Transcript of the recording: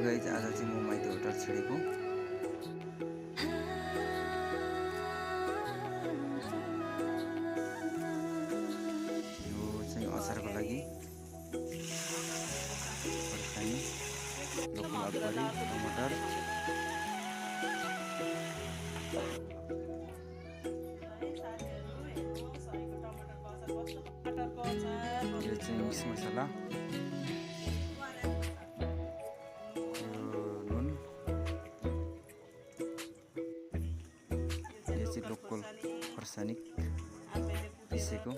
Guys आज चाहिँ म माइती होटल छिडेको। यो चाहिँ अचारको लागि खोर्सानी, लोकल अदुवा, टमाटर, यो चाहिँ मिक्स मसला, नुन, यो चाहिँ लोकल खोर्सानी पिसेको,